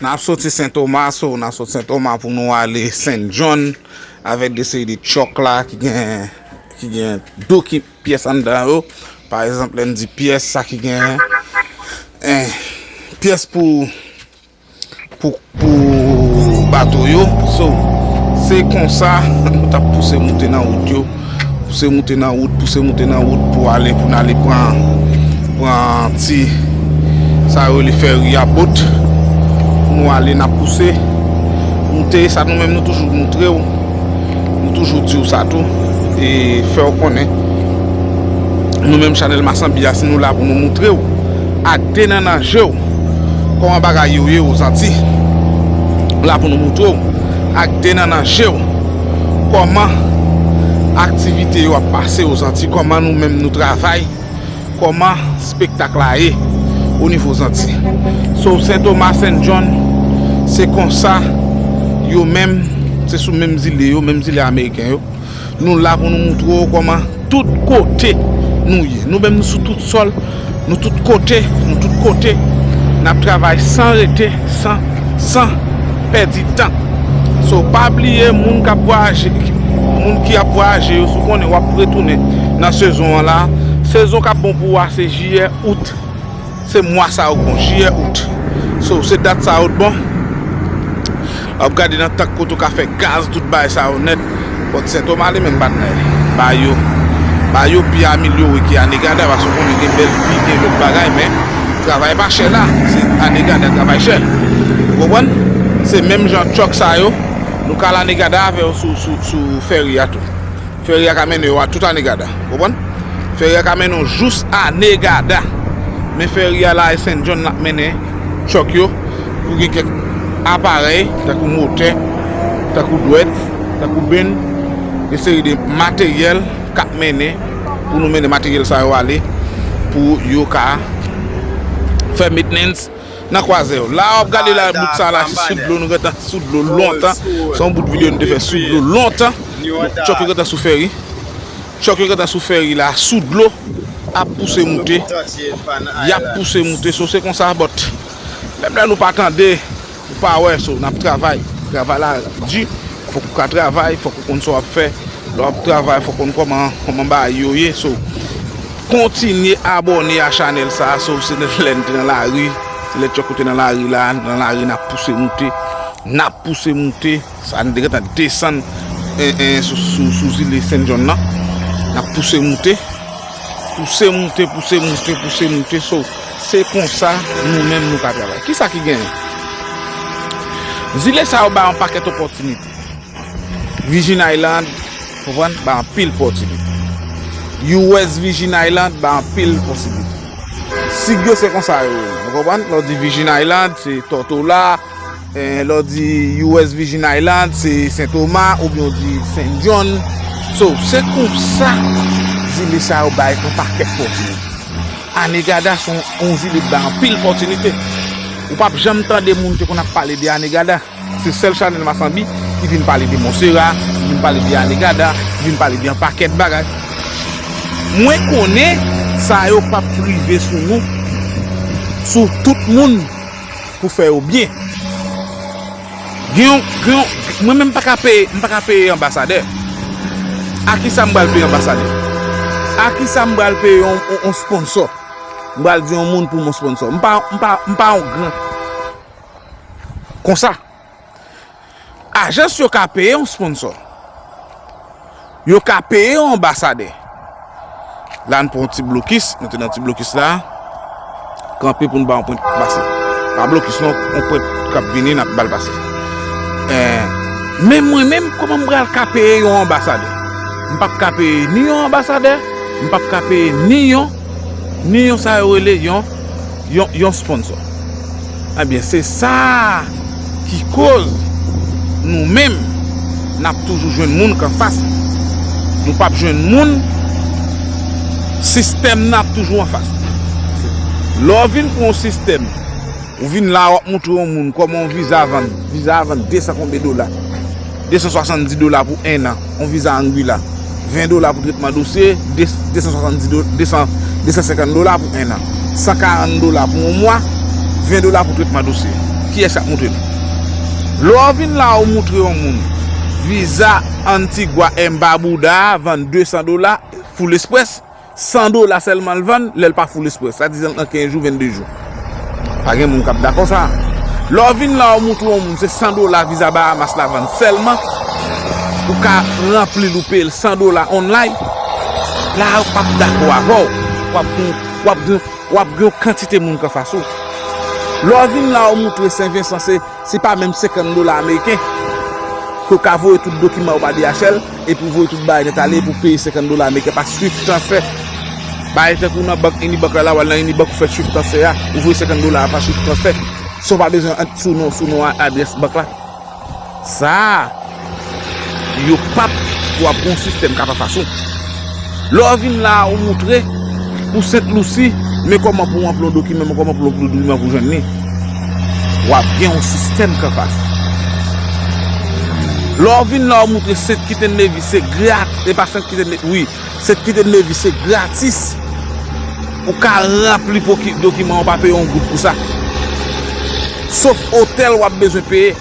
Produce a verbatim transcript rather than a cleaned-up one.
N ap soti Sentoma, so n ap soti Sentoma pou nou ale Saint John avèk de seri de tchòk la ki gen, ki gen doki pyès anndan yo. Pa egzanp, lè n di pyès, sa ki gen, eh, pyès pou, pou, pou bato yo. So, se konsa nou t ap pouse moute nan wout yo. Pouse moute nan wout, pouse moute nan wout pou ale, pou n ale pran, pran ti, sa yo rele fèri a bot. Pou nou ale, n ap pouse. Moute, sa nou menm nou toujou moutre w. Nou toujou di w sa tou. E fè w konnen. Nou menm chanèl Masanbi a, si nou la pou nou moutre w. Ak de nan nan je w. Kòman bagay yo ye Ozanti. La pou nou moutre w. Ak de nan nan je w. Kòman aktivite yo ap pase Ozanti, kòman nou menm nou travay, kòman spektak la ye o nivo Zanti. So, Sentoma, Saint John, se konsa yo menm, se sou menm zile yo, menm zile ameriken yo. Nou la pou nou moutre w kòman tout kote nou ye. Nou menm nou sou tout sòl, nou tout kote, nou tout kote. N ap travay san rete, san, san pèdi tan. So, pa bliye, moun k ap vwayaje, moun ki ap vwayaje yo, si w konnen w ap retounen nan sezon an la, sezon k ap bon pou w a se jiyè, out. Se mwa sa yo k bon, jiyè, out. So, se dat sa yo k bon. W ap gade nan tank kote w ka fè gaz, tout bagay sa yo nèt. But Sentoma li menm patnè, ba yo, ba yo pi amelyore ke Anegada, paske w konnen gen bèl vi, gen lòt bagay, men travay pa chè la. Se Anegada travay chè. Ou konprann? Se menm jan tchòk sa yo, nou ka al Anegada avè yo sou, sou, sou fèri a tou. Fèri a ka mennen yo a tout Anegada. Konprann? Fèri a ka mennen w jous Anegada. Men fèri a la e Saint John l ap mennen tchòk yo pou gen kèk aparèy, tankou motè, tankou dwèt, tankou benn, de seri de materyèl k ap mennen pou nou mennen materyèl sa yo ale pou yo ka fè maintenance nan kwazè yo. La w ap gade la, bout sa la, se sou dlo, nou gentan sou dlo lontan. Se yon bout videyo nou te fè sou dlo lontan. Tchòk yo gentan sou fèri. Tchòk yo gentan sou fèri la, sou dlo, ap pouse moute. Y ap pouse moute, so se konsa, but menm lè nou pa tande, ou pa wè, so n ap travay. Travay la di, fòk ou ka travay, fòk ou konn sa w ap fè. Lè w ap travay, fòk ou konn kòman, kòman bagay yo ye, so kontinye abòne a chanèl sa, so se lè n te nan lari, se lè tchòk yo te nan lari la, nan lari n ap pouse moute, n ap pouse moute. Sa n te gentan desann, en, en, sou, sou, sou zile Saint John nan. N ap pouse moute. Pouse moute, pouse moute, pouse moute. So, se konsa nou menm nou ka travay. Kisa ki genyen? Zile sa yo bay yon pakèt opòtinite. Virgin Island, konprann, bay anpil opòtinite. U S Virgin Island bay anpil posiblite. Sig yo se konsa yo rele, ou konprann? Lè w di Virgin Island, se Tortola, eh, lè w di U S Virgin Island, se Sentoma, oubyen w di Saint John. So, se konsa zile sa yo bay yon pakèt opòtinite. Anegada se yon, yon zile ki bay anpil opòtinite. Ou p ap janm tande moun te konn ap pale de Anegada. Se sèl chanèl Masanbi ki vin pale de Monsera, ki vin pale de Anegada, ki vin pale de yon pakèt bagay. Mwen konnen sa yo p ap rive sou nou, sou tout moun pou fè yo byen. Gen yon, gen yon, mwen menm m pa ka peye, m pa ka peye anbasadè. A kisa m pral peye anbasadè? A kisa m pral peye yon, yon, yon sponsò? M pral di yon moun pou m yon sponsò. M pa, m pa, m pa yon gran. Konsa, ajans yo ka peye yon sponsò. Yo ka peye yon anbasadè. La n pran yon ti blokis, nou te nan ti blokis la. Kanpe pou n ba yon pwent pase. Pa blokis non, yon pwent k ap vini, n ap ba l pase. Eh, men mwen menm, kòman m pral ka peye yon anbasadè? M p ap ka peye ni yon anbasadè, m p ap ka peye ni yon, ni yon sa yo rele yon, yon, yon sponsò. Ebyen, se sa ki koz nou menm, n ap toujou jwenn moun k anfas nou. Nou p ap jwenn moun, sistèm nan ap toujou anfas nou. Lè w vin pran yon sistèm, ou vin la, w ap montre yon moun kòman yon viza vann. Viza a vann de san konbyen dola? De san swasanndis dola pou en an. Yon viza Anguilla. Ven dola pou tretman dosye, de, de san swasanndis do-, de san, de san senkant dola pou en an. San karant dola pou yon mwa, ven dola pou tretman dosye. Kiyès k ap moutre l? Lè w vin la, ou moutre yon moun viza Antigua and Barbuda a vann de san dola, Full Express, san dola sèlman l vann, lè l pa Full Express. Sa di nan kenz jou, vennde jou. Pa gen moun k ap dakò sa. Lè w vin la, ou moutre yon moun se san dola viza Bahamas la vann sèlman, ou ka ranpli l, ou peye l san dola online, la yo p ap dakò avè w. W ap gen, w ap gen, w ap gen yon kantite moun k anfas ou. Lè w vin la, ou moutre Sen Vensan se, se pa menm senkant dola ameriken ke w ka voye tout dokiman ou pa D H L, epi w voye tout bagay nèt ale, epi w peye senkant dola ameriken pa Swift Transfer. Bagay tankou nan bank Inibank la, la w al nan Inibank, ou fè Swift Transfer a, ou voye senkant dola pa Swift Transfer, san w pa bezwen ant sou non, sou non a adrès bank la. Sa a, yo p ap, w ap gen yon sistèm k ap anfas ou. Lè w vin la, ou moutre pou Sent Lousi, men kòman pou w ranpli yon dokiman, men kòman pou w ranpli yon dokiman pou w jwenn li. W ap gen yon sistèm k anfas. Lè w vin la, ou moutre Sent Kiten Nevis, se grat-, e pa Sent Kiten Nevis, wi, Sent Kiten Nevis, se gratis. Ou ka ranpli poki-, dokiman, ou pa peye yon goud pou sa. Sof otèl w ap bezwen peye.